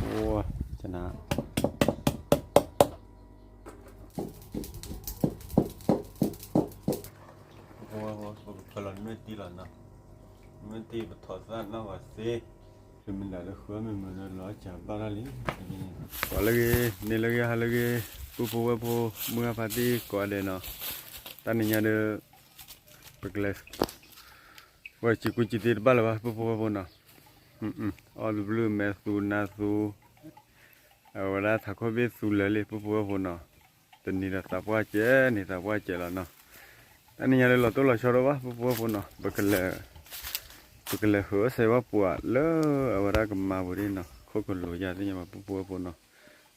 အိၣ်, ကနၣ်, ပကဖၢလီၤနမ့ၢ်တံၢ်လီၤနီၤ, နမ့ၢ်တံၢ်ပထီၣ်သၣ်နီၣ်ဂီၤသ့, မ့ၢ်ဒၣ်လၢဃုမ့ၢ်မုာ်လီၤစၢ်ဘၣ်ထီၣ်လံ, ပှၤလၢဂ့ၤ, န့ၣ်လၢဂ့ၤ ဟါလၢဂ့ၤ, ပုၢ်ဖိဝဲၢ်ဖိ, မုၢ်ဂၢ်ဖါတံၢ်ကိးဂၤဒဲးနီၤ, တၢ်နံၤညါဒီး ပကလဲၤ ဝဲစံးကူစံးသ့တဘၣ်လၢၤဘၣ် ပုၢ်ဖိဝဲၢ်ဖိနီၤ, အီၣ်တဘျုးမဲာ်သူၣ်နါသူၣ်, အဝဲဒၣ်ထးခိၣ်ဘ့ၣ်သူလၢာ်လံ ပုၢ်ဖိဝဲၢ်ဖိနီၤ, တနံၤဒီးသးပှၢ်ကဲ, န့ၣ်သးပှၢ်ကဲလီၤနီၤ, တၢ်နံၤညါလၢလီၤတိၢ်လီၤဆီဒိၣ်ဘၣ် ပုၢ်ဖိဝဲၢ်ဖိနီၤ, ပကလဲၤဃုအီၣ်စဲးဝဲပှၤလၢအဝဲဒၣ်ကမၤပူၤဒ်နီၤ, ခိၣ်ကလိၤယၤသ့ၣ်ညါဘၣ် ပုၢ်ဖိဝဲၢ်ဖိနီၤ,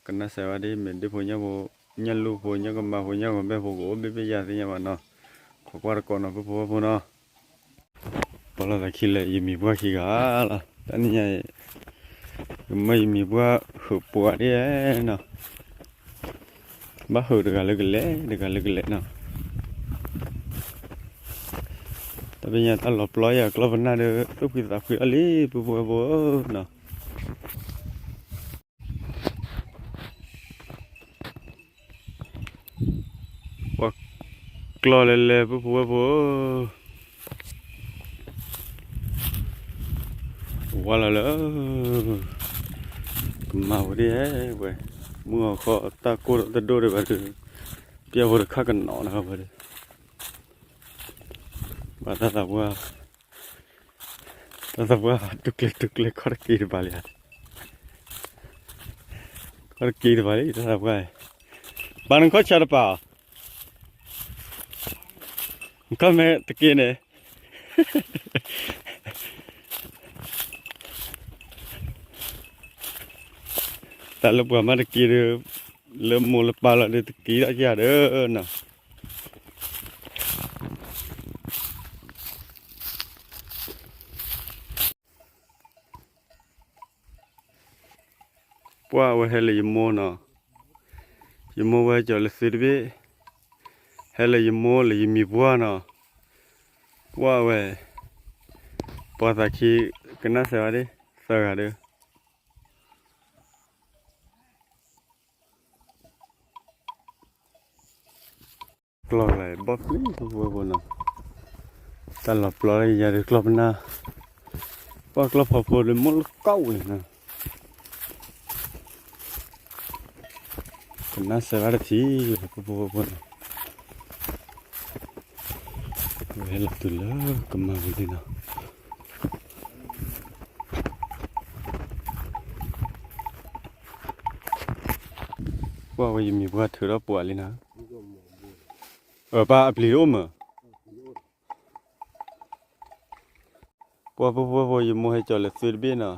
ကနၣ်စဲးဝဲဒ် မ့ၢ်ဒ့ဖိညၣ်ဖိ, ညၣ်လူၢ်ဖိ ညၣ်ကမၤဖိ ညၣ်ကဘဲၣ်ဖိ ကအိၣ်ဘ့ၣ်ဘ့ၣ်ယၤသ့ၣ်ညါဘၣ်နီၤ, ခိးကွၢ်တကိးနီၤ ပုၢ်ဖိဝဲၢ်ဖိနီၤ, ပှၤလီၤသးခံလၢယမံၤပှၢ်ခံဂၤလီၤ, တၢ်နံၤညါအံၤ ကမၢယမံၤပှၢ်ဟုးပှၤဒ်နီၤ, ဘၣ်ဟုးတဂၤလၢကလဲၤ တဂၤလၢကလဲၤနီၤ, တၢ်ပညါတၢ်လီၤပျီယၤကျီၢ်ပနၢ်ဒီး သူၣ်ဖှံသးဖှံအီၤလံ ပုၢ်ဖိဝဲၢ်ဖိဧၢနီၤ. ပှၤကျီၢ်လဲၤလဲၤ ပုၢ်ဖိဝဲၢ်ဖိဧၢ, ဝါလီၤလၢ ကမၤဝဲဒ်ဝဲ, မုၢ်အီၤခီတၢ်ကိၢ်ဒီးတဒိၣ်ဒံးဘၣ်ဒီး, ပျဲၢ်ဖိတခါကနီၤနၤဝဲဒီး, ဘၣ်တၢ်သးပှၢ် တၢ်သးပှၢ် တူၢ်ကျဲၤတူၢ်ကျဲၤ ခီၣ်တက့ၤတပၤလံ, ခီၣ်တက့ၤတပၤလံ တၢ်သးပှၢ်, ပၢ်နခီၣ်ဆါတပၤအီၤ, နခီၣ်မဲာ်တက့ၤန့ၣ်, တၢ်လၢပှၤမၤတက့ၤဒီး, လၢမိၢ်လၢပၢ်လီၤဒီးတက့ၤဒၣ်ကယၤဒီးနီၤ. ပှၢ်ဝဲဟဲလၢယမိၢ်နီၤ, ယမိၢ်ဝဲကၠီၤလၢသုတဘ့ၣ်, ဟဲလၢယမိၢ်လၢယမံၤပှၢ်နီၤ, ပှၢ်ဝဲ, ပှၤသးခံ ကနၣ်စဲးဝဲဒၣ် သၢဂၤဒီး ကျီၢ်လၢဘီၣ်ပျံၤဖိဖိဖိနီၤ, တၢ်လီၤပျီလၢယၤဒီးကျီၢ်ပနၢ်, ပှၢ်ကျီၢ်ဖီဖိဒီးမိၢ်လၢကီၢ်ဝဲနီၤ, ကနၣ်စဲးဝဲတထံၣ် ဖိဖိဖိနီၤ, ဝဲဟဲလီၤတုၤလၢကမၤဝံၤလံနီၤ. ပှၢ်ဝဲယမံၤပှၢ်ထုးထီၣ်ပှၤလံနီၤ, ပၢ်အပျံၤတအိၣ်မး, ပှၢ်ဖိဖိဖိ ယမိၢ်ဟဲကၠီၤလၢသုတဘ့ၣ်နီၤ,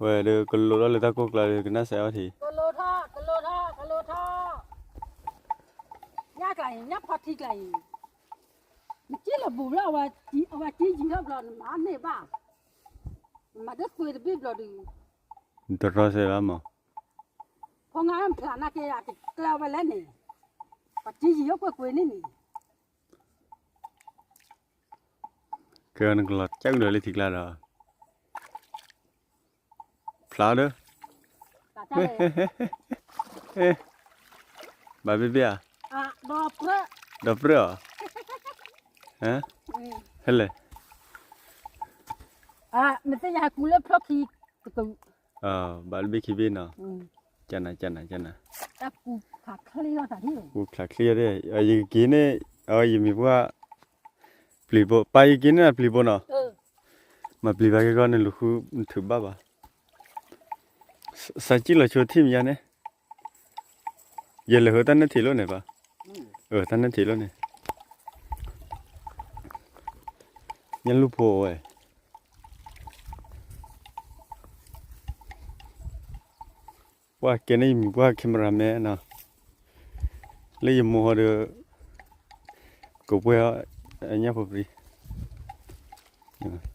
ဝဲဒီးကလိၤထီၣ်လၢတၢ်ကိၢ်ကျါဒီးကနၣ်စဲးအီၤထံး, ကလိၤထီၣ် ကလိၤထီၣ် ကလိၤထီၣ်, ညၣ်ကျါအံၤ ညၣ်ဖီထံကျါအံၤ, နကံၣ်လီၤဘူးဘျီ အဝဲကံယံၤထီၣ်ဘျီ နမၤန့ၢ်ဘၣ်, နမၤဒၢသွဲတဘ့ၣ်ဘျီဒီး, နတရီစဲးဘၣ်မး, ဖီငါဖျးနာ်က့ အကကျဲဝဲလဲၣ်န့ၣ်, ပှၤကံယံၤအိၣ်ကွ့ၢ်ကွ့ၢ်န့ၣ်န့ၣ် ကဲနကလီၤကၠီဒီးလၢထံကျါဒီး, ဖျါဒီး, ဘၣ်ဘ့ၣ်ဘ့ၣ်ဧါ, ဒီးပြၢၢ်အီၤ, ဟဲလဲၣ်, မ့ၢ်သ့ၣ်ညါဟဲကူလၢဖျီၣ်ခံ, ဘၣ်လၢဘ့ၣ်ခံဘ့ၣ်နီၤ, ကနၤ ကနၤ ကနၤ, ကူချးချ့အီၤဒၣ်, ယကက့ၤန့ၣ်, ယမံၤပှၢ်, ပျံၤဘိ, ပၢ်ယက့ၤန့ၣ်ပျံၤဘိနီၤ, မၤပျံၤဘၣ်က့ၤကီၢ်န့ၣ် လူၤဃုနထုးဘၣ်ဘၣ်, စးကံၣ်လီၤဆိထံၣ်မယါန့ၣ်, ယလဲၤဟၢတၢ်နဲၣ်ထံးလိၣ်န့ၣ်ဘၣ်, တၢ်နဲၣ်ထံးလိၣ်န့ၣ်, ညၣ်လူၢ်ဖိဝဲ ပှၢ်ကဲန့ၣ်ယမံၤပှၢ် cameraman နီၤ, လၢယမိၢ်ဟီဒီး ကပှဲၤအီၤ ညၣ်ဖိပြံ,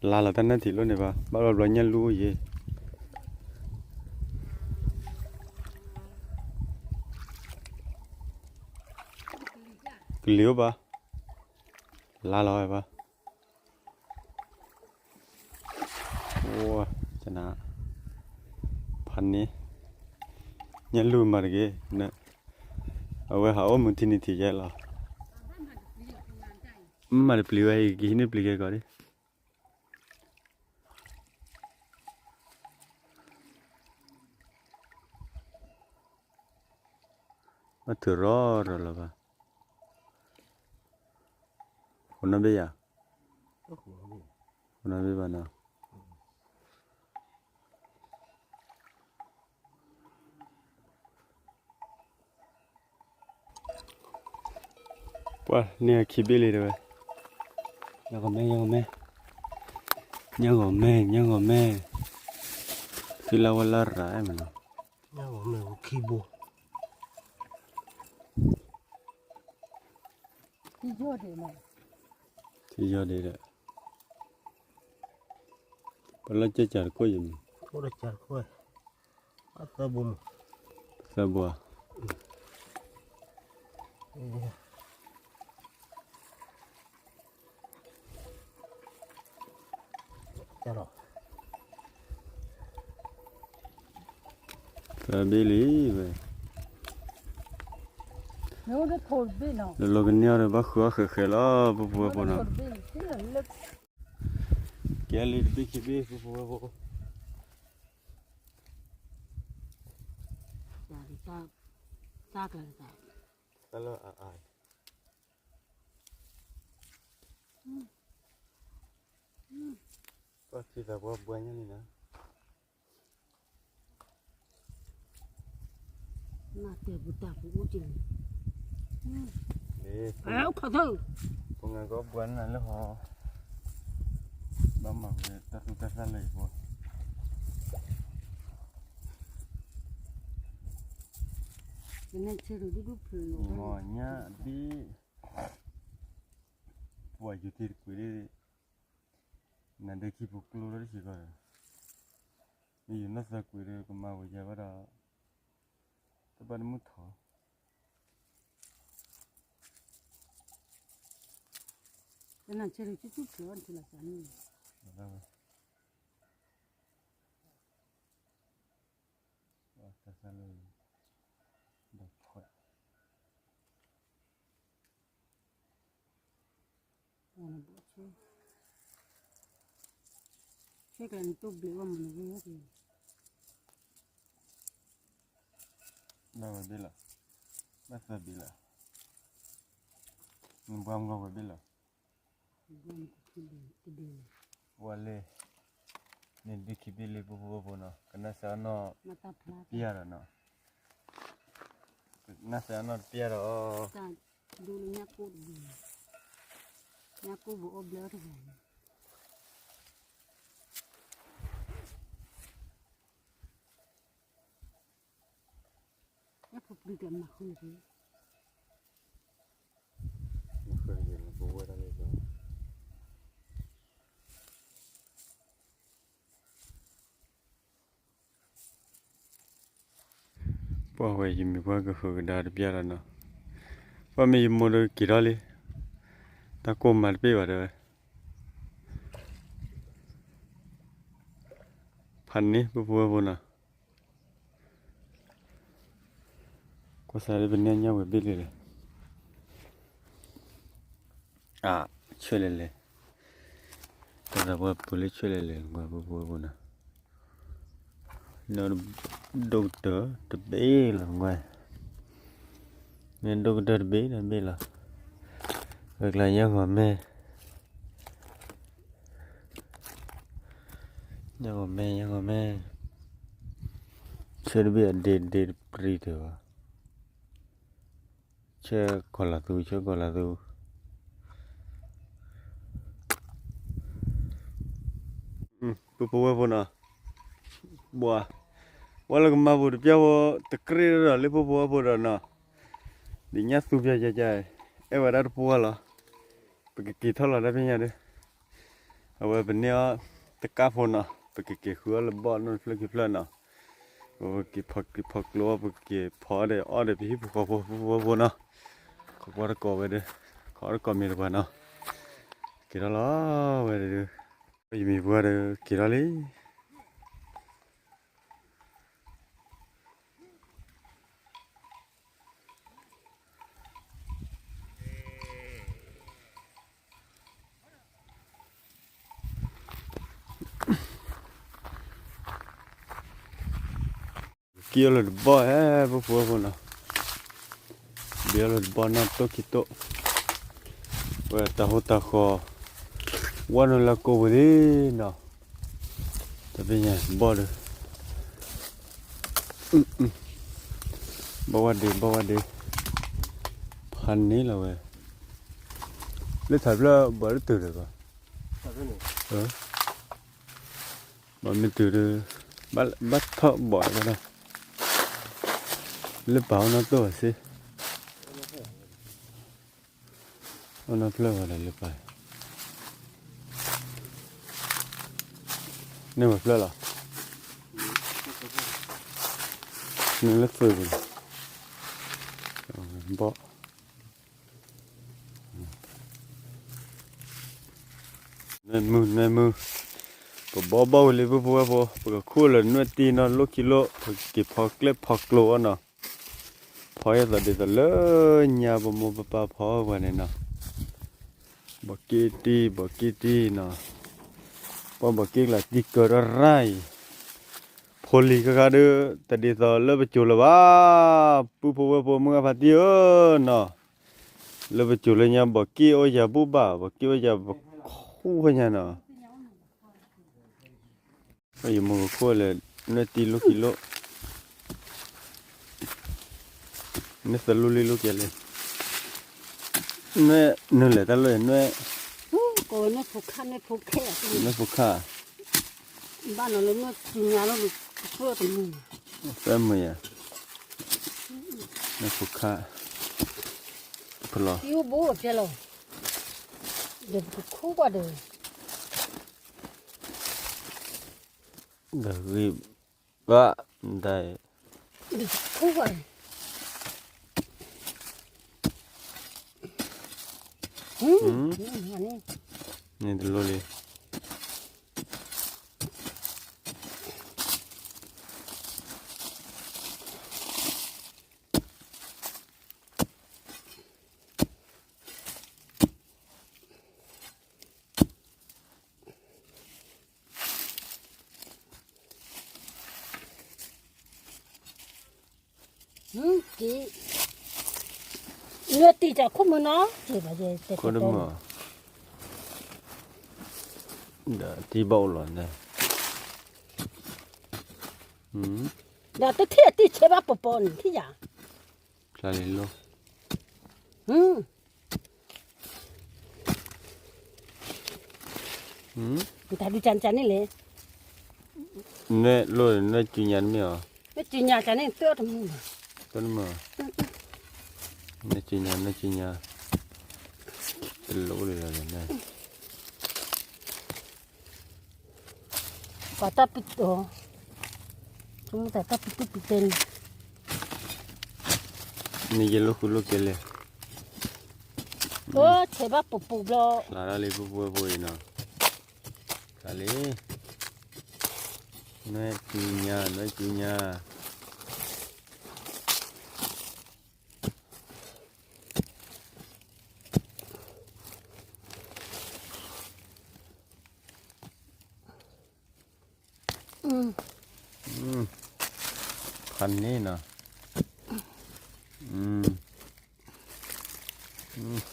လါလီၤတၢ်နဲၣ်ထံးလိၣ်န့ၣ်ဘၣ် ဘၣ်ဘျီဘျီညၣ်လူၢ်ယဲ ကလံၤအိၣ်ဘၣ်, လါလီၤဝဲဘၣ်, အိၣ်, ကနၣ်, ဖး အန့ၣ် ညၣ်လူၢ်မၤတဂ့ၤ, အဝဲဟးအိၣ်မုာ်ထံနံၤထံးယဲလီၤ. မ့ၢ်မၤတပျံၤဝဲ ယကဟံးန့ၢ်ပျံၤကဲကီးဒံး. ဘၣ်ထုးရီၤရီၤလီၤဘၣ်. ဃိးနီၣ်ဘ့ၣ်ယၤ, ဃိးနီၣ်ဘ့ၣ်ဘၣ်နီၤ. ပှၤန့ၢ်အခံဘ့ၣ်လံတဲဝဲ, ညၣ်ဂီၤမဲ ညၣ်ဂီၤမဲ, ညၣ်ဂီၤမဲ, ညၣ်ဂီၤမဲ, သံလၢဝဲလၢရၤမနီၤ, ညၣ်ဂီၤမဲခံဘိ, ထံယီၢ်ဒံးဒီး ပလီၢ်ကၢ်ကၢ်တခိၣ်ယမံၤ, သၢဘိ, သၢဘ့ၣ်လံဝဲ, လီၤလီၤကန့ၢ်အီၤဒီး ဘၣ်ဃုအီၣ်ဃဲးဃဲးလီၤ ပဖိဝဲဖိနီၤ, ကဲလံတဘ့ၣ်ခံဘ့ၣ် ပဖိဝဲဖိ တၢ်လၢအအါ, ပှၤထံသးပှၢ်ဘှါညါန့ၣ်နီၤ, နတဲပတၢ်ပူၤအိၣ်က့ၤ, ပငါကီဘှါနၤလၢဟီ, ဘၣ်မၤဝဲတၢ်သူၣ်တၢ်သၣ်လၢယဖိ, ကနဲၣ်ဆၢဒိၣ်ဒူၣ်ဒူၣ်ဖျိလီၤ, မ့ၢ်ညါဒ် ပှၤယူၤထံတကွံာ်ဒ်, နဒဲခံပူၤကျိထီၣ်တဆံးကီးဒီး, မ့ၢ်ယူၤနီၢ်သၢကွံာ်ဒီး ကမၤဝဲယၤဘၣ်ဒီး, တဘၣ်တမုၢ်ထီၣ်, ကနဲၣ်ဆၢဒိၣ်ဒူၣ်ဒူၣ်ဖျိလီၤ, တၢ်သၣ်လၢ ဒီးခွဲး ဆဲကလၤနတိၢ်ဘျုးဘၣ်မနုၤဂ့ၤ, ဘၣ်ဝဲဘ့ၣ်လီၤ, ဘၣ်သၢဘ့ၣ်လီၤ, နဘှါမုၢ်ဂီၢ်ဝဲဘ့ၣ်လီၤ, ဝဲလၢ န့ၣ်ဒုးခံဘ့ၣ်လံ ပဖိဝဲဖိနီၤ, ကနၣ်စၢၤအနီၢ်တပျၢ်ဒီးနီၤ, ကနၣ်စၢၤအနီၢ်တပျၢ်ဒီး, ဒိလၢညၣ်ကိၣ်တဘ့ၣ်, ညၣ်ကိၣ်ဘိးအီၣ်ဘျၢတဂၤန့ၣ်, ညၣ်ဖိပျုၢ်တမၤဃုာ်လၢၤ, ပှၤဝဲယမံၤပှၢ်ကဃုာ်ကဒါတပျၢ်ဒီးနီၤ, ပှၤမ့ၢ်ယမိၢ်ဒီးက့ၤထီၣ်လံ, တၢ်ကိၢ်မၤတပ့ၢ်ဘၣ်တဲဝဲ, ဖးန့ၢ်ပဖိဝဲဖိနီၤ, ကွၢ်စးလၢပန့ၢ်ညၣ်ဝဲဘ့ၣ်လံလဲၣ်, အါ, ဆဲးလဲၣ်လဲၣ်, တၢ်သးပှၢ်ပူၤလၢဆဲးလဲၣ်လဲၣ် ကွၢ်ပဖိဝဲဖိနီၤ, နီၢ်ဒိၣ်ကတၢၢ်တဘ့ၣ်လီၤကွၢ်, န့ၣ်ဒိၣ်ကတၢၢ်တဘ့ၣ်တဘ့ၣ်လီၤ, ဂဲၤကျါညၣ်ဂီၤမဲ ညၣ်ဂီၤမဲ ညၣ်ဂီၤမဲ, ဆၢတဘ့ၣ်အဒ့ဒ့တပျံၤတၢၢ်ဘၣ်, ဆၢကီၤလၤသူ ဆၢကီၤလၤသူ, ပဖိဝဲဖိနီၤ, ဘှါ, ဝဲလၢကမၤပူၤတပျၢ်ဖိ, တကြ့ဒီးလၢပဖိဝဲဖိဒီးနီၤ, ဒ်ညၣ်သူပျၢ်ကက, အဲၣ်ဝဲဒၣ်တပှၢ်လီၤ, ပကက့ၤထီၣ်လီၤတၢ်ဖဲညါဒီး, အဝဲပန့ၢ်အီၤတကၣ်ဖိနီၤ, ပကက့ၤဃုအီၣ်လၢဘီၣ်နီတဖျၢၣ်ခံဖျၢၣ်နီၤ, ပက့ၤဖီကျိအီၣ် ပကက့ၤဖီအီၣ်ဒီးအီၣ်ဒီးပဟံၣ်ဖိဃီဖိ ပဖိဝဲဖိနီၤ, ခီပှၢ်တကိးဝဲဒီး, ခီတကိးမ့ၢ်တပှၤနီၤ, က့ၤထီၣ်လီၤဝဲဒီး, ယမံၤပှၢ်ဒီးက့ၤထီၣ်လံ. ဘံအီၤလၢတဘီၣ်ဧဲ ဖိဖိဝဲဖိနီၤ, ဘံအီၤလၢတဘီၣ်နီၢ်တိၢ်ခံတိၢ်, ဝဲတၢ်ဟိတၢ်ဃီၤ, ဝဲနုာ်လၢကိးပူၤလံနီၤ, တဘ့ၣ်ညါဘီၣ်ဒီး ဘီၣ်ဝဲဒ့ ဘီၣ်ဝဲဒ့, ဖးန့ၢ်လီၤဝဲ, လၢထးဖျၢၣ်ဘီၣ်လၢတုၤဒီးဘၣ်, ဘီၣ်မ့ၢ်တုၤဒီး ဘၣ်ထီၣ်ဘီၣ်ဝဲဒၣ်, လၢပာ်အီၣ်နီၢ်တိၢ်ဘၣ်စ့, အီၣ်နီၢ်ဖျၢၣ်ဝဲဒၣ်လၢပာ်, န့ၢ်ဝဲဖျၢၣ်လီၤ, န့ၢ်လၢသုးပူၤလီၤ, ဘီၣ် နွဲမုၢ် နွဲမုၢ်, ပဘီဘီၣ်ဝံၤလံ ဖိဖိဝဲဖိ, ပကခူၣ်လၢနွဲၣ်တံၢ်နီၢ်လိၣ်ခံလိၣ်, ပက့ၤဖီကျဲဖီကျိအီၤနီၤ, ဖီအသးဒ်သိးလၢညါပမိၢ်ပပၢ်ဖီပှၤန့ၣ်နီၤ, ဘီၣ်က့တံၢ် ဘီၣ်က့တံၢ်နီၤ, ပှၤဘီၣ်က့ကျါတံၢ်ကၢထီၣ်ရၢ်အံၤ, ဖိလံၤဃၣ်ဃၣ်ဒီး တဒ်သိးလၢပစိၤလၢၤဘၣ်, ပုၢ်ဖိဝဲၢ်ဖိမုၢ်ဂၢ်ဖါတံၢ်ဧၢနီၤ, လၢပစိၤလၢညါ ဘီၣ်က့အိၣ်ယၤဘူၣ်ဘၣ်, ဘီၣ်က့အိၣ်ယၤပခူၣ်ဖဲညါနီၤ, ယမိၢ်ကခူၣ်လၢ နွဲၣ်တံၢ်လိၣ်ခံလိၣ်, နွဲၣ်သလိၣ်လံလိၣ်ကဲလံ, နွဲၣ်နုာ်လဲၤတၢ်လိၣ် နွဲၣ်, နွဲၣ်ဖိခၣ်, နွဲၣ်ဖိခၣ်, ဘၣ်နီၤလၢနွဲၣ်စူညါလီၤ, သၢမုာ်ယၤ, နွဲၣ်ဖိခၣ်, ဖျီ, ဒီးပကခူၣ်ကွၢ်ဒီး ဒီးဂံၢ်ဘၣ်ဒၣ်, ခူၣ်ကွၢ်, န့ၣ်တလိၣ်လံ. နွဲၣ်တံၢ်တၢ်ခိၣ်မုၢ်နီၤ, ခိၣ်တမုာ်, ဒီးတံၢ်ဘၣ်အိၣ်လီၤန့ၣ်, ဒီးတထံၣ်အတံၢ်ဆဲးဘၣ်ပီၤပီၤန့ၣ်ထံၣ်ယၤ, ဖျါလံလိၣ်. တၢ်ဒုးကၢ်န့ၣ်လဲၣ်, နွဲၣ်လိၣ်န့ၣ် နွဲၣ်စူညါတမ့ၢ်အီၤ, နွဲၣ်စူညါကၢ်န့ၣ် တၢ်တမုာ်, တၢ်တမုာ်, နွဲၣ်စူညါ နွဲၣ်စူညါ, တလိၣ်လၢၤလီၤန့ၣ်. ပှၤတၢ်ပ, တၢ်ပတူၢ်ပတဲန့ၣ်, နယဲၢ်လိာ်ဃုာ်လိာ်ကဲလဲၣ်, ဆဲးဘၣ်ပူၤပူၤဘျီ, ဖျါထီၣ်လံ ဖိဖိဝဲၢ်ဖိအံၤနီၤ, ဖျါလံ, နွဲၣ်စူညါ နွဲၣ်စူညါ. ဖးန့ၢ်နီၤ,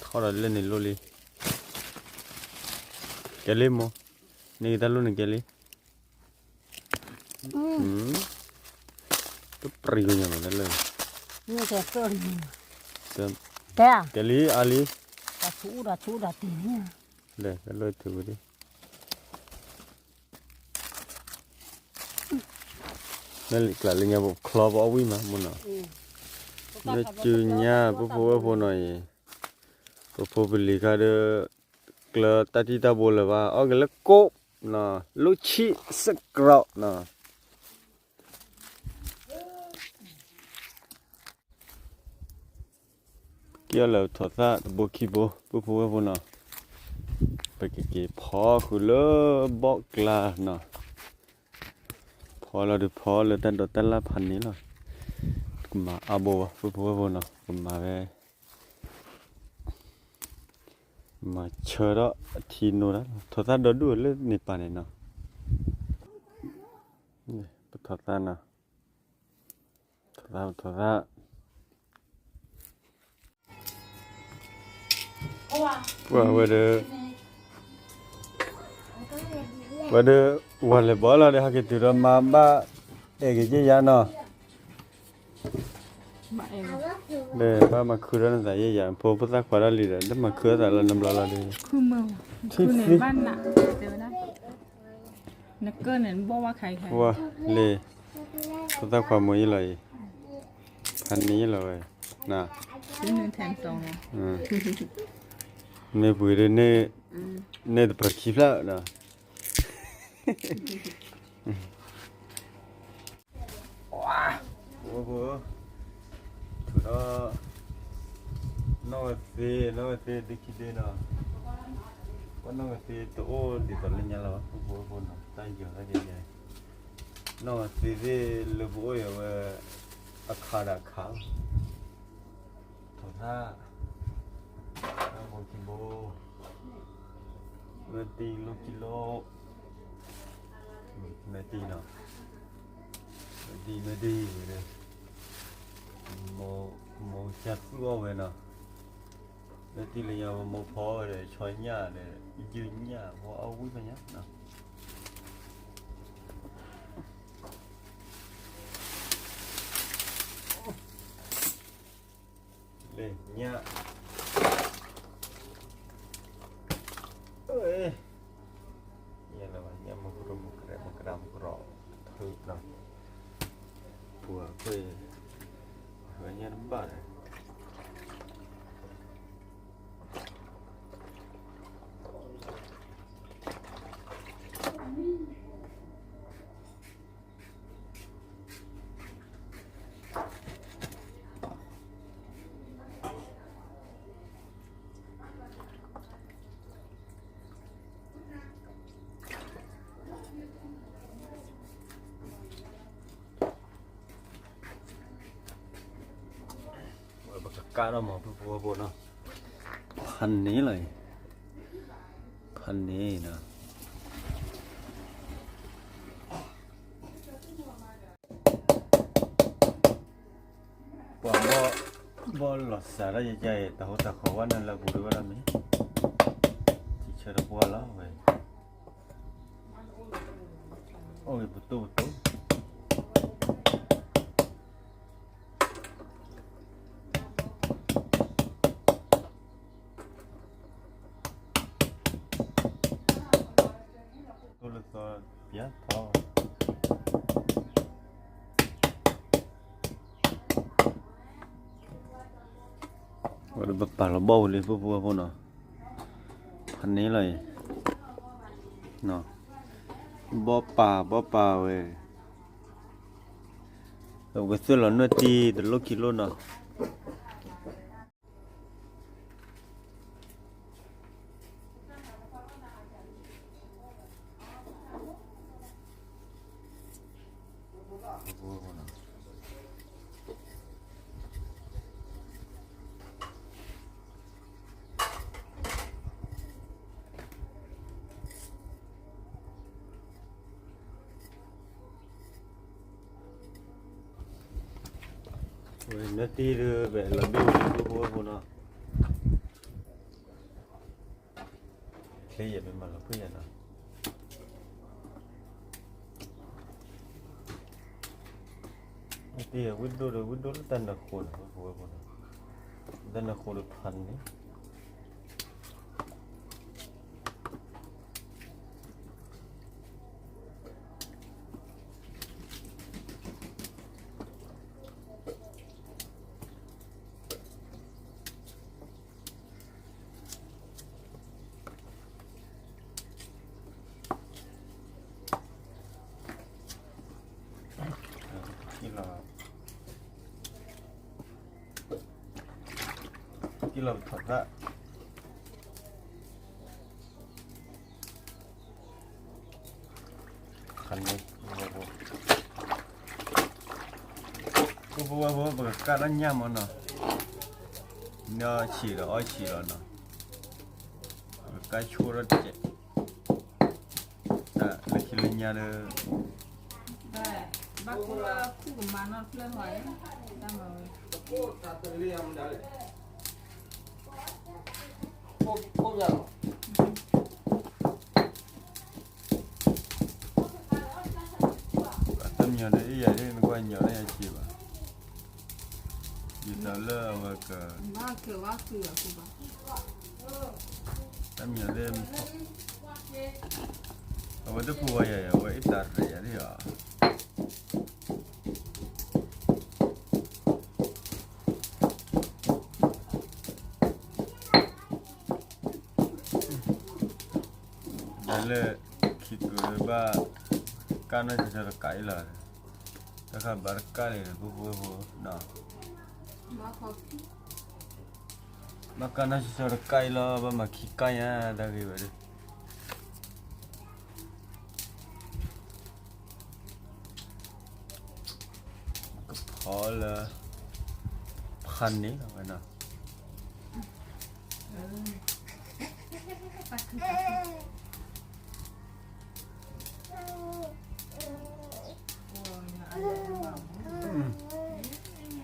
ထီၣ်ဒီးလၢန့ၣ်လိၣ်လံ, ကဲလံမိၢ်, န့ၢ်က့ၤတၢ်လိၣ်န့ၣ်ကဲလံ. တပြံကညီမးတၢ်လၢ, ကဲလံအါလံ, လဲၤတၢ်လိၣ်ထုးဝံၤဒံး, မ့ၢ်လံကျးလၢညါပချီပအီၣ်ဝံၣ်မးမ့ၢ်နီၤ, မ့ၢ်စူညါ ဖိဖိဝဲၢ်ဖိနီၤအံၤ, ပဖိပလံၤခါဒီး ကျၢၤတၢ်တံၢ်တၢ်ဘိလၢၤဘၣ် အီၣ်က့ၤလၢကိး, လိၣ်ဆံးစကရီနီၤ. က့ၤအီၣ်လၢထိးသၣ်တဘိခံဘိ ပုၢ်ဖိဝဲၢ်ဖိနီၤ, ပကက့ၤဖီဃုာ်လၢဘီၣ်ကျါနီၤ, ဖီလီၤဒုးဖီလၢတၢ်ဒိးတၢ်လၢ်ဖးန့ၣ်လီၤ, ကမၤအါဘိဝဲ ပုၢ်ဖိဝဲၢ်ဖိနီၤ, ကမၤဝဲ မၤဆၢထီၣ်အထံနိဒၣ်, ထိးသၣ်ဒီဒူၣ်လၢန့ၣ်ပာ်န့ၣ်နီၤ, ပထိးသၣ်နီၤ, သးထီၣ်သး ပှၤဝဲဒီး ဝဲဒီး ဝၤလဲၤဘီလီၤဒီး ဟဲက့ၤတုၤဒီးမါဘၣ် အဲၣ်က့ၤယဲၢ်ယၤနီၤ, ဒီးဘၣ်မၤခုဒီးနသးယဲၢ်ယၤ ဖိဖိသၣ်ခွါဒၣ်လံဒီး တမၤခုအသးလၢနဘျီလီၤဒီး နကၢန့ၣ်ဘီဝါခါအံၤ ဝါ လံ, ဖိသၣ်ခွါမိၢ်ယဲၢ်လီၤအံၤ, ဖးန့ၢ်ယဲၢ်လီၤဝဲ, န မ့ၢ်ပှ့ၤဒ်န့ၣ်, န့ၣ်တပၢၤခံဖျၢၣ်ဒီး ဝါ, အိၣ်ဘိ, ထုးဒီး နီၣ်ဝဲသ့, နီၣ်ဝဲသ့ဒ့ခံဒ့နီၤ, ပှၤနီၣ်ဝဲသ့တအိၣ်ဒ်သိးလၢညါလီၤ, အိၣ်ဘိအိၣ်ဘိနီၤ, တၢ်ယီၤတၢ်ယဲၢ်ယဲၢ်, နီၣ်ဝဲသ့သ့ၣ်လၢပအိၣ်အံၤဝဲ အခါဒီးအခါလီၤ. ထီၣ်သၣ်, တၢ်ဘိခံဘိ, မ့ၢ်တံၢ်လိၣ်ခံလိၣ်, မ့ၢ်တံၢ်နီၤ, မ့ၢ်တံၢ်မ့ၢ်တံၢ်ဝဲ, မိၢ်ကသူၣ်အီၣ်ဝဲနီၤ, မ့ၢ်တံၢ်လၢညါဝဲမိၢ်ဖီဝဲဒီး ဆီညၣ်ဒီး ယုၢ်ညၣ် ဝဲအဝံၣ်ဖဲညါနီၤ လၢညၣ်, ညၣ်လၢညၣ်မူကရူၢ်မူကရဲမူကရၢမူကရီ, ထုးနီၤ, ပှၤကွၢ်, ဝဲညၣ်တဘၣ်ဒီး ပကကးထီၣ်မၤဖုဖိဖိနီၤ, ဖးန့ၢ်လီၤအံၤ, ဖးန့ၢ်နီၤ ပှၤဘီၣ်လီၤစှၤတၢ်ယဲၢ်ယဲၢ်အံၤ တၢ်ဟိတၢ်ဃီၤဝဲန့ၣ်လၢပူၤဒံးဝဲဒၣ်မ့ၢ် ထံဆၢတပှၢ်လီၤဝဲ, အိၣ်ဂ့ၤပတိၢ်ပတိၢ် တိၢ်လၢသီပၠါထီ ဝဲဒၣ်ပပာ်လီၤဘီၣ်ဝဲလံ ဖိဖိဖိနီၤ, ဖးန့ၢ်လီၤအံၤ, ဘီၣ်ပာ်ဘီၣ်ပာ်ဝဲ, ပကသွဲၣ်လီၤနွဲၣ်တံၢ်တလိၣ်ခံလိၣ်နီၤ. ဝဲနၢတံၢ်ဒီး ပလီၤဒိၣ်ဝဲလၢဖိဖိဖိနီၤ, ချ့ယဲၢ်မ့ၢ်မၤလီၤဖှံယဲၢ်နီၤ, နၢတံၢ်ဝံၣ်ဒိၣ်ဒီး ဝံၣ်ဒိၣ်လၢတၢ်နၢဃိန့ၣ် ဖိဖိဖိနီၤ, တၢ်နၢဃိဒီးဖးန့ၣ် ကံၣ်လီၤပထီၣ်သၣ် ခါန့ၣ် ဖိဖိဖိ ပကကးတၢ်ညၣ်မးနီၤ, နဆံးဒီးအီၣ်ဆံးလီၤနီၤ, ပကကးဆိထီၣ်တကဲး, တၢ်လၢခံလၢညါဒီး, ဘၣ်ကူလၢခူၣ်ကမၤနီတဖျၢၣ်ဟီ, တၢ်မၤဝဲ, တၢ်မညီဒီးအ့ၣ်ယၤဒ် နကွၢ်ညီလၢယၤက့ၤဘၣ်, ယတၢ်လၢအဝဲက, တၢ်မညီဒ်, အဝဲတပူၤဝဲယၤ အဝဲအ့ၣ်တၢ်ရဲၣ်ယၤဒ်အီၤ ဒ်လၢခံကုာ်ဘၣ်, ကၣ်နီၢ်ဆံဆီတကးအံၤလီၤ, တၢ်ခါဘၣ်တကၣ်လံ ပဖိပဖိ, ဘၣ်ကၣ်နီၢ်ဆံဆီတကးအံၤလီၤ ဘၣ်မၤခံကၣ်ညါ တၢ်ဂ့ၢ်ဝဲဒၣ် ကဖီလၢ, ဖးန့ၣ်လီၤဝဲနီၤ,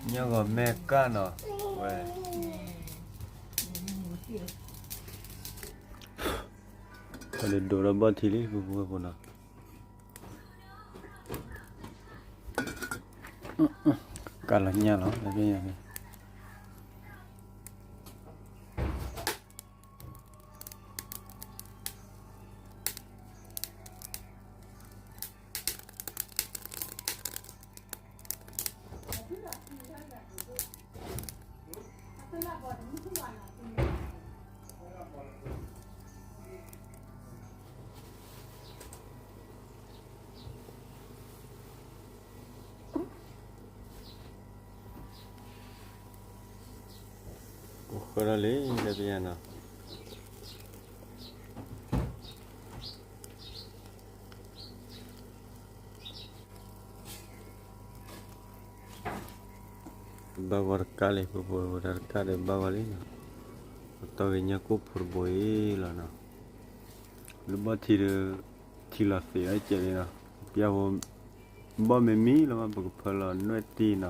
ညၣ်ဂီၤမဲာ်ကၣ်နီၤဝဲ, ပှၤဒိးထီၣ်ဘီၣ်ထံလံ ပဖိပဖိနီၤ ကၢ်လီၤညၣ်လီၤ လၢညါန့ၣ် အိၣ်ဃၢလီၤလံ လၢပယၤနီၤ ဘၣ်ဂီၤတကးလံ ပဖိပဖိတၢ်တကးဒီးဘၣ်ဂီၤလံနီၤ ပတီၢ်က့ၤညၣ်ကိၣ်ဖိတဘိအံၤလီၤနီၤ လၢဘီၣ်ထံဒီး ထံလီၤသ့းဝဲကဲးလံနီၤ ပျၢ်ဖိ ဘီၣ်မ့ၢ်မံလီၤမး ပကဖၢလီၤနွဲၣ်တံၢ်နီၤ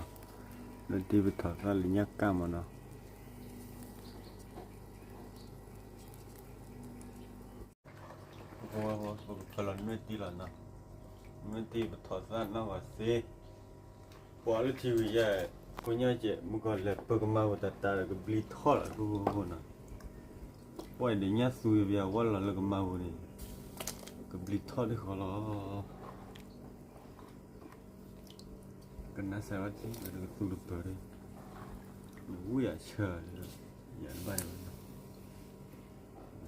နွဲၣ်တံၢ်ပထီၣ်သၣ်လၢညၣ်ကၣ်မးနီၤ ပကဖၢလီၤနွဲၣ်တံၢ်လီၤနီၤ နွဲၣ်တံၢ်ပထီၣ်သၣ်နီၣ်ဂီၤသ့ ပှၤလၢထံဝံၤယဲ ကိညၢ်ကဲး မုၢ်ကီၢ်လဲၤပကမၤဝဲတၢ်တၢ်ဒီးကဘျံးထီၣ်လီၤ ပဖိပဖိနီၤ ပှၤအံၤဒီးညၣ်သူယပယၤဝဲလီၤလၢကမၤဝဲန့ၣ် ကဘျံးထီၣ်ဒ်ဃီလီၤ ကနၣ်စၢၤဝဲတထံၣ် ကသူတပၢၤဒီး နဝံၣ်အဆၢလၢ ယၤတဘၣ်ယၤဘၣ်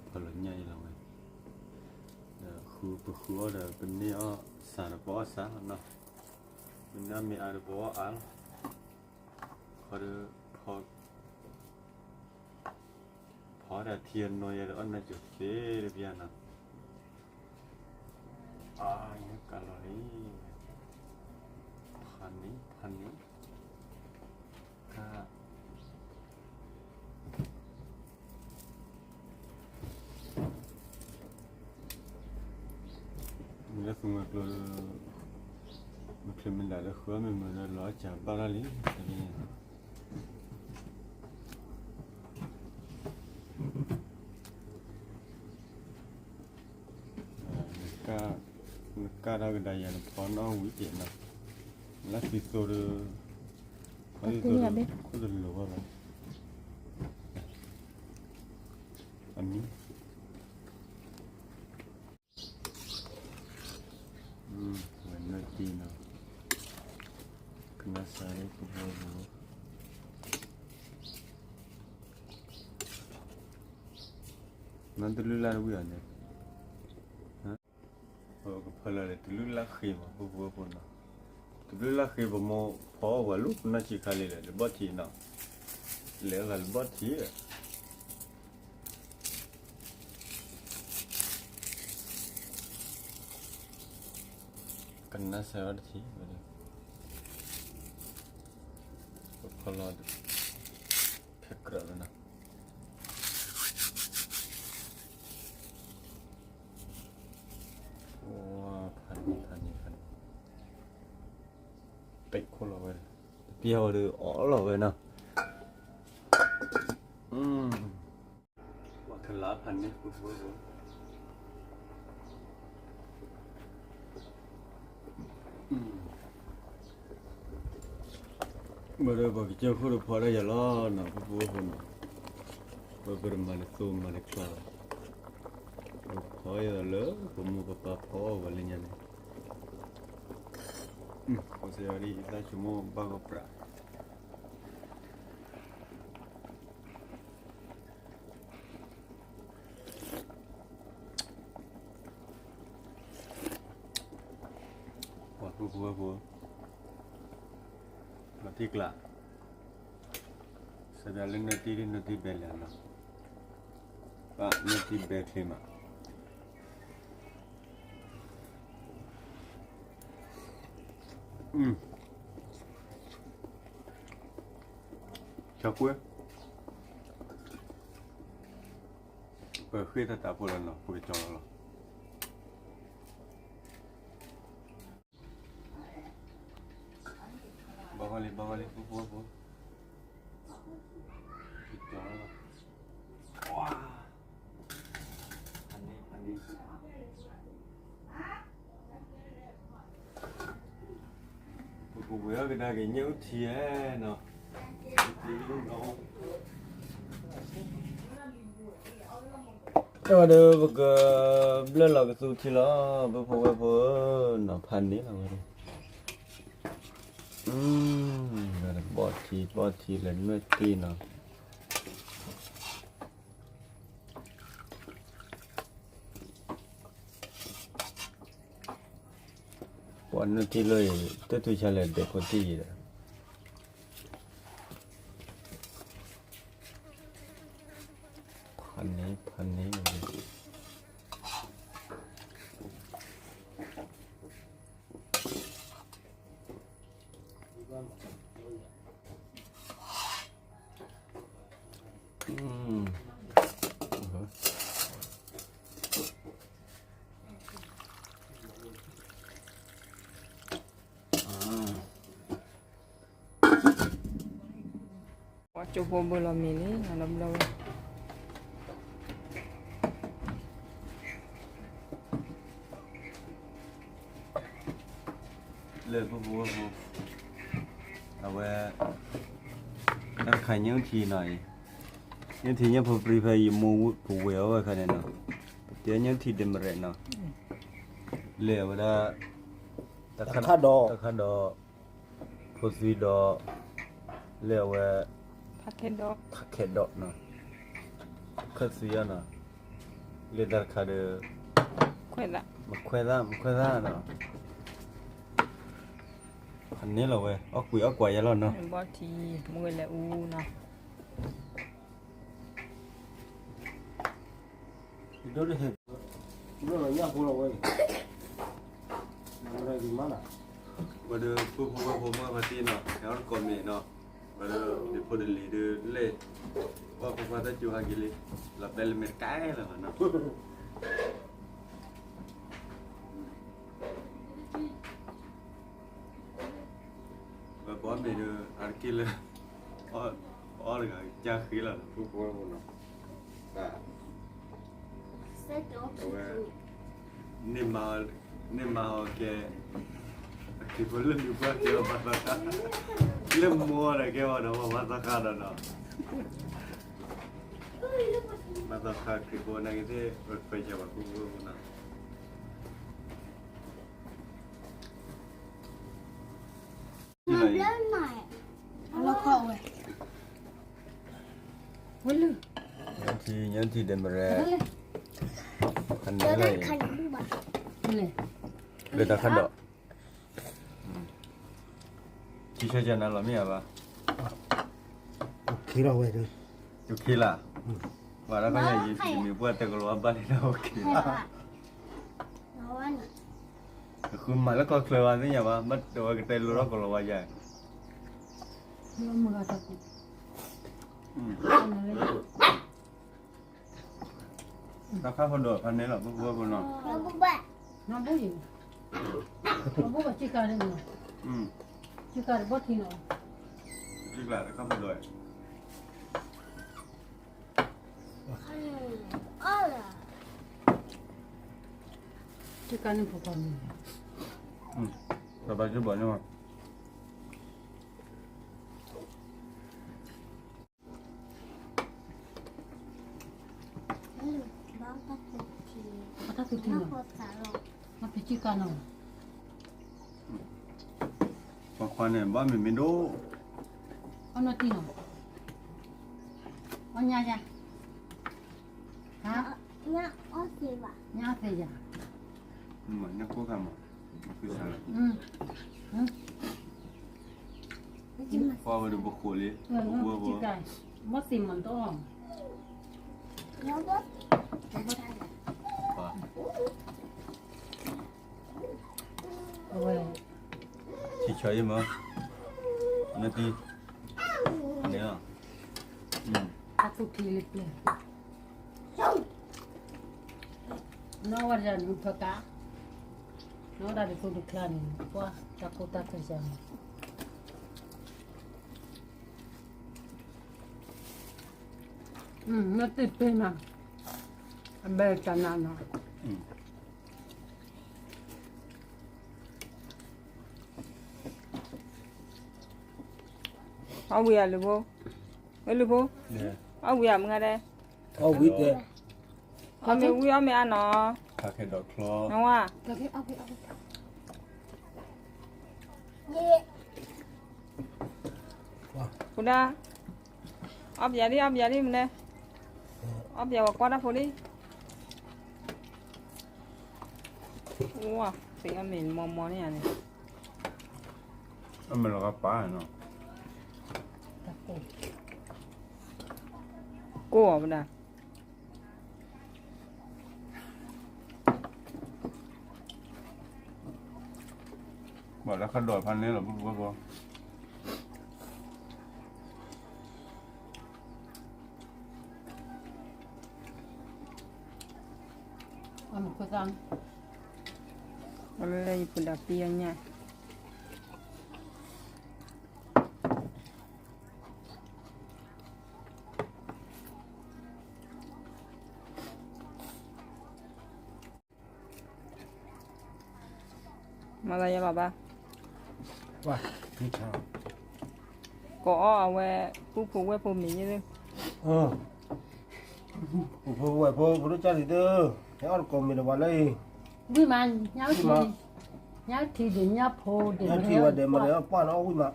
ဖီလီၤညၣ်အံၤလီၤဝဲ ဒီးပဃုအီၣ်ဒီး ပန့ၢ်အီၣ်စးဒီးပအီၣ်စးလီၤနီၤ ပန့ၢ်အီၣ်မ့ၢ်အါဒီးပအီၣ်အါလီၤ ခီဒီး ဖီဒီးထံအနီၢ်ယဲဒီးအီၣ်နၢ်ကၠိၤသ့တပျၢ်နီၤ အါ ယကလီၤလံ ဖးန့ၣ် ဖးန့ၣ် တၢ် မ့ၢ်လၢသူမွဲကျိ မ့ၢ်ချ့မ့ၢ်ဒၣ်လၢဃုအီၣ်မ့ၢ်မုာ်လၢလီၤအီၣ်စၢၤဘၣ်ထီၣ်လံ တဘျီညါ နကၣ်ထီၣ်ကဒါယၤနဖီနီၣ်ဝံၤကဲးနီၤ လၢသံသိဒီး ဖီသံသိဒီး ခိၣ်တလိၤဘၣ်ဘၣ် အမံၤ ဝဲနွဲၣ်တံၢ်နီၤ ကနၣ်စၢၤလၢပဖိပဖိ မ့ၢ်တလုၢ်လၢ်တဝံၣ်အီၤန့ၣ် ကဖၢလီၤလၢတလုၢ်လၢ်ဃ့မး ပဖိပဖိနီၤ တလုၢ်လၢ်ဃ့ပမိၢ်ဖီအီၣ်ပှၤလူၤပနီၢ်ဆံးခါလံလဲၣ် လၢဘီၣ်ထံးနီၤ လဲၤအဂၤလၢဘီၣ်ထံး ကနၣ်စၢၤဝဲတထံၣ်ဝဲဒၣ် ပဖီလီၤ ဖဲကြၢးဝဲနီၤ ဖးန့ၣ် ဖးန့ၣ် ဖးန့ၣ် ပ့ၣ်ခိၣ်လီၤဝဲ, တပျၢ်ဝဲဒီးအီၣ်လီၤဝဲနီၤ, ပှၤကလၤဖးန့ၣ် ပှၤဖိဝဲဖိ, မ့ၢ်ဒီးပှၤကစၢၢ်ခိၣ်တဖီဒၣ်ယၤလီၤနီၤ ပဖိဝဲဖိနီၤ, ပပတမၤတသိမၤတချီ, ပဖီယၤလၢပမိၢ်ပပၢ်ဖီအီၣ်ဝဲလၢညါန့ၣ်, ပစံးအီၤဒ်အံၤ သးဆိကမိၣ်ဘၣ်ကီးပြး ပှၤဖိဖိဝဲဖိ, လီၤတံၢ်ကျါ, စးဒၣ်လၢနၢ်တံၢ်ဒ်နၢ်တံၢ်ဘဲလဲၣ်နီၤ, ဘၣ်နၢ်တံၢ်ဘဲချ့မး, ဆၢကွ့ ပဃ့တၢ်တၢ်ဖိလီၤနီၤ ပကကၠီလီၤလီၤ. ဘၣ်ဂီၢ်လံ ဘၣ်ဂီၢ်လံ ဖိဖိဖိ, ကၠီလီၤလီၤ, ဝါ, ဖးန့ၣ် ဖးန့ၣ် ပကဝဲၤအီၣ်ကဒါက့ၤညၣ်အူထံဧဲနီၤ, အဝဲဒီးပကဘျၢၣ်လီၤကသူထံလီၤ ပဖိဝဲၢ်ဖိနီၤ, ဖးန့ၣ်လီၤဝဲ, ဘီၣ်ထံ ဘီၣ်ထံလၢနွဲၣ်တ့ၢ်နီၤ. ပှၤနုာ်ထံလၢအံၤ တၢ်တူၢ်ဆါလဲၣ်ဒဲးဖိတံၢ်အံၤဒီး, ဖးန့ၣ် ဖးန့ၣ်, ပှၤကၠိဖိဘၢလီၤမ့ၤလံ ဒီဘျီဝဲ လၢပဖိဝဲဖိ, အဝဲ တၢ်တခါညၣ်အူထံနီၤအံၤ, ညၣ်ထံညၣ်ဖိပြံဖဲယမိၢ်ဝံၣ်ပဝဲၤအီၣ်ဝဲခါန့ၣ်နီၤ, ပတဲညၣ်ထံဒ့မရဲးနီၤ, လဲၤဝဲဒၣ် တၢ်ခါဒီး ဖိသွံဒီး လၢအဝဲ ဖးခဲဒီးနီၤ, ခၢၣ်သွံအီၤနီၤ, လၢတၢ်တခါဒီး မခွဲးသၣ် မခွဲးသၣ်နီၤ, ဖးန့ၣ်လီၤဝဲ အီၣ်ကွံာ်အီၣ်ကွံာ်ယဲလီၤနီၤ, ဘီၣ်ထံ မ့ၢ်ဝဲလဲၤအူနီၤ. ဒိၣ်တဟဲ ဒိၣ်လီၤညၣ်ဖိလီၤဝဲအံၤ, ဝဲဒီး ပဖိဝဲဖိမုၢ်ဖါတံၢ်နီၤ ဟဲအီၣ်တကိးမ့ၤနီၤ, ဝဲဒီး ဒ့ဖိတလံၤဒုးလဲၣ်, ပှၤဖိခွါတၢ်စူၤဟးက့ၤလံ, လီၤတဲလၢမဲာ်တကဲလၢၤဘၣ်နီၤ. ပှၤဘီမ့ၤဒီး အါတက့ၢ်လၢ ပအီၣ်တဂၤ ကၢ်ဃ့လီၤလၢပူဖိဝဲဖိနီၤ, အဝဲ န့ၢ်မၤအီၤကဲ အခ့ဖိလၢလူၤပှၢ်ကဲအီၤဘၣ်သီခါ, လၢမိၢ်ဒီးကဲအီၤဒီးဘၣ်သီခါဒီးနီၤ, ဘၣ်သီခါခ့ဖိနာ်က့သ့ၣ် ပခွဲးစၢၤပှၤပူဖိဝဲဖိနီၤ. လီခီဝဲ, ဝဲလၢ ညၣ်ထံ ညၣ်ထံဒဲမရဲ, ဖးန့ၣ်လီၤအံၤ, လၢတၢ်ခါဒီး ထံဆၢကနၤလီၤမ့ၢ်ဧါဘၣ်, အိၣ်ခ့လီၤဝဲ, အိၣ်ခ့လၢ်, ပှၤတၢ်ခါညါ ယမ့ၢ်ပှၢ်တဲကလီၤဝါဘၣ်လံဒီးအိၣ်ခ့လၢ်, ဃုမၤလၢကီၢ်ချၢဘၣ်သ့ၣ်ညါဘၣ် ဘၣ်တဲဝဲကတဲလိထီၣ်ကလီၤဝါယါ တၢ်ခါဖိဒီးဖးန့ၣ်လီၤ ပဖိဝဲဖိနီၤ, ဘၣ်ဘၣ် ဘၣ်ဘၣ် ဘၣ်ဘၣ် က့ၤကါန့ၣ်, ကဘီထံနီၤ, ကဘီထံနီၤ, ကန့ၣ်ဖိခွါန့ၣ်, ဘၣ်ဘၣ်ကဘီန့ၣ်မး ဘၣ်တၢ်သူၣ်ထံနီၤ, ဘၣ်ဖံးကၢ်နီၤ, ပှၤခွါန့ၣ် ဘၣ်မ့ၢ်မ့ၢ်ဒိၣ်, အီၣ်နီၢ်တံၢ်နီၤ, အီၣ်ညါယၤ, ဟါ, ညါသ့ယၤ, ညါကိၢ်ခါမး, ကွၢ်ဝဲဒီးပဃိးလံ, မ့ၢ်သ့မးတအီၣ်, ထံဆၢယဲၢ်မး, နတံၢ်, န့ၣ်လီၤ, အသူၣ်ထံလံပျဲၢ် နီၢ်ဝဲဒၣ်နုၤဖၢကါ, နီၢ်ဝဲဒၣ်တသူတချါန့ၣ် ပှၤတၢ်ကိၢ်တၢ်ကစၢ်န့ၣ်, နသ့ၣ်ပ့ၤနီၤ, အဘဲတၢ်နးနီၤ, အီၣ်ဝံၤအလုၢ်ဖိ, ဝဲလုၢ်ဖိ, အီၣ်ဝံၤအမုၢ်ဂၤဒဲး, အီၣ်ဝံၤတဲ, အီၣ်မ့ၢ်ဝံၤအီၣ်မ့ၢ်အါနီၤ, နဝဲ, ပူၤဒၣ်, အီၣ်ပယၤဒ်အီၣ်ပယၤဒ်မနုၤလဲၣ်, အီၣ်ပယၤဝဲကွၢ်တၢ်ဖိဒ်, ဝါ, သ့ၣ်အီၣ်မ့ၢ်မီမီန့ၣ်ဧါန့ၣ်, အမဲာ်လီၤကပၤနီၤ, ကိၢ်အီၤဝဲဒၣ် ဘၣ်လၢခါဒိးဖးန့ၣ်လီၤ ပူဖိ, အမ့ၢ်ခိၣ်သၣ်, အလၢယပူၤဒၣ်ပံအညၣ် မၤသးယၤဘၣ်ဘၣ်, ကိးအီၣ်အဝဲ, ပူဖိဝဲၢ်ဖိမ့ၢ်ယဲၢ်, ပူဖိဝဲၢ်ဖိ ဖိဒိၣ်ကၢ်လံၤသၢ, ဟဲအီၣ်တကိးမ့ၢ်တဘၣ်လၢအံၤ, ဝံၣ်မး, ညၣ်ထံ, ညၣ်ထံဒ်ညၣ်ဖိဒ်, ညၣ်ထံဝဲဒဲးမ့ၢ်အီၣ်ပှၢ်န့ၣ်အီၣ်ဝံၣ်မး,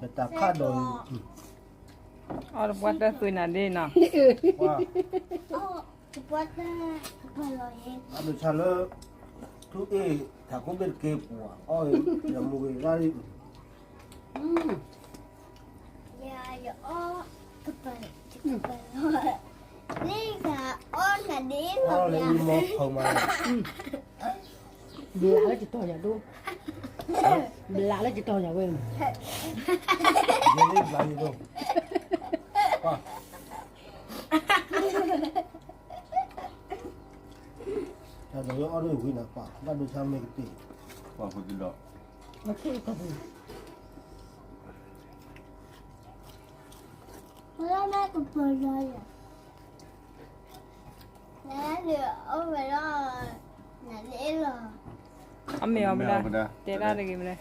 တၢ်ခါဒီးအံၤ အီၣ်တပှၢ်တၢၢ်သွံနၤဒ်နီၤ, အဒိဆါလၢ, ထူအ့ၣ်, ထးခိၣ်ဘ့ၣ်တက့ၢ်ပူၤ, အီၣ်, ယမူဂ့ၤရၣ်, ယအီၣ်, လံဂၤအီၣ်နၤဒ်လီၤ, ဘျးလၢယတီၤယၤဒိၣ်, ဘျးလၢယတီၤယၤဝဲ, ဘျးယၤဒိၣ်, တၢ်ဒီးယအီၣ်ဒၣ်ဝံၤနၤပၢ် ဘၣ်ဒိဆါမ့ၢ်ကတ့ၢ်, ပှၤဖိတဒီး, အီၣ်မ့ၢ်အီၣ်မ့ၢ်ဒၣ်, တဲဒၣ်တဂ့ၤမ့ၢ်လဲၣ်.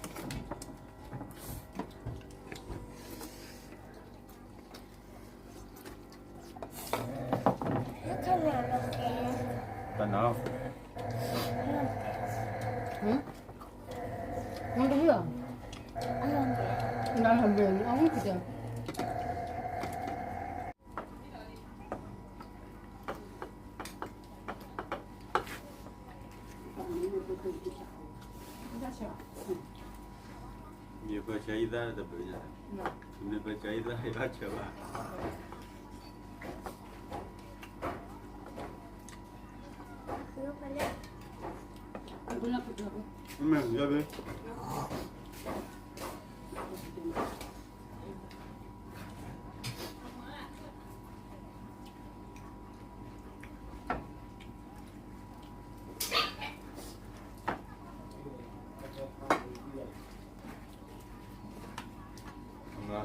တၢ်နါလီၤ. နါလီၤဘၣ်, အဝဲကတၢၢ်. မ့ၢ်ပၢဆှၢယသးတဘျုးညါ, မ့ၢ်ပၢဆှၢယသးယဘၣ်ဆှၢဘၣ်. မ့ၢ်ယဘၣ်. မ့ၢ်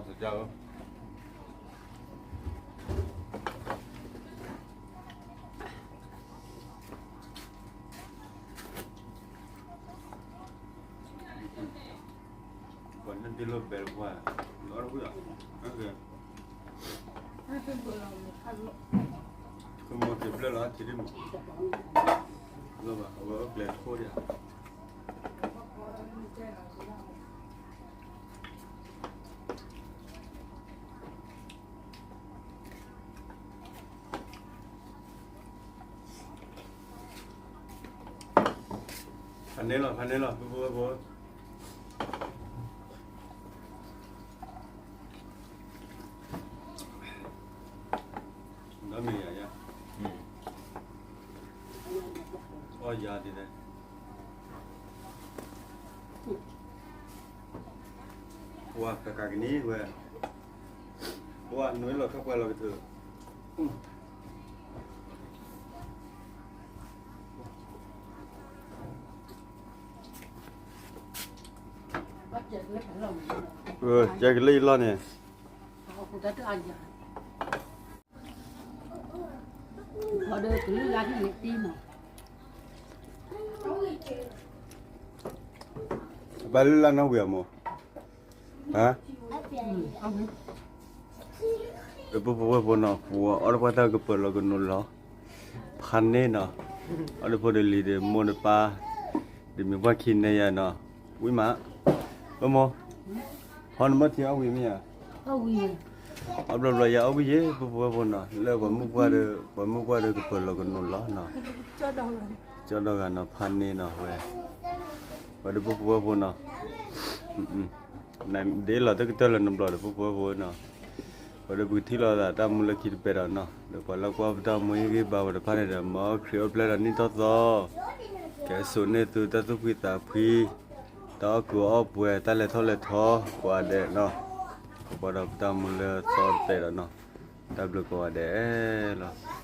စကၢ်ဧၢ, ပှၤန့ၣ်တလိၣ်ဘဲတပှၢ်, လီၤတဝံၣ်လီၤ, ကမိၢ်တဘျၢလီၤထံဒ်မး, လီၤဘၣ် အဝဲအိၣ်ကျဲခိၣ်ဒံးဧါ. ဖးန့ၢ်လီၤ ဖးန့ၢ်လီၤ ပုၢ်ဖိဝဲၢ်ဖိ, ဒီးမ့ၢ်ယၤယၤ, အီၣ်ယၤဒ်လဲၣ်, ပှၤကကၤကနံၤဝဲ, ပှၤနွံလီၤထီၣ်ပှဲၤလီၤကထုး ကဲကလၢယလီၢ်န့ၣ်, ဘၣ်လၢလၢနီၣ်ဝံၤအမိၢ်, ဒီးပုၢ်ဖိဝဲၢ်ဖိနီၤ ပှၤအီၣ်တၢ်ပှၢ်တၢ်ကပၢၤလီၤကနိးလီၤ, ဖးန့ၢ်နီၤ, အီၣ်ဒီးဖိဒီးလံၤဒီးမိၢ်ဒီးပၢ်, ဒီးမ့ၢ်ပှၢ်ခံန့ၢ်ယၤနီၤ, ဝံၣ်မး, ပမိၢ်, ဟီနမၢထံအီၣ်ဝံၤမ့ၢ်ဧါ, အီၣ်ဘျီဘျီယၤအီၣ်ဝံၤယဲ ပုၢ်ဖိဝဲၢ်ဖိနီၤ လၢပှၤမုၣ်ပှၢ်ဒီး ပှၤမုၣ်ပှၢ်ဒီးကပၢၤလီၤကနိးလီၤနီၤ, ကၠီဒီဂၤနီၤ ဖးန့ၢ်နီၤဝဲ, ပှၤဒီးပုၢ်ဖိဝဲၢ်ဖိနီၤ ဒ်လီၤတကတၢၢ်လၢနဘျီဒီး ပုၢ်ဖိဝဲၢ်ဖိနီၤ, ပှၤဒီးပကထံၣ်လိာ်သးတၢ်မူလၢခံတပဲာ်ဒီးနီၤ ဒီးပှၤလၢကွၢ်ပတၢ်မူဟ့ၣ်ဂံၢ်ဘါဝဲတဖၣ်န့ၣ်ဒီး မ်ခရံာ်အိၣ်ဖျဲၣ်ဒီးနံၣ်ထီၣ်သီ, ကဲစိာ်န့ၢ်သုတၢ်သူၣ်ဖှံသးဖှံ, တၢ်အီၣ်ကုးအီၣ်ပှဲၤ တၢ်လဲၤထီၣ်လဲၤထီ ကိးဂၤဒဲးနီၤ, ကပှၤဒီးပတၢ်မူလၢသီတပဲာ်ဒီးနီၤ, တၢ်ဘျုးကိးဂၤဒဲးလီၤ.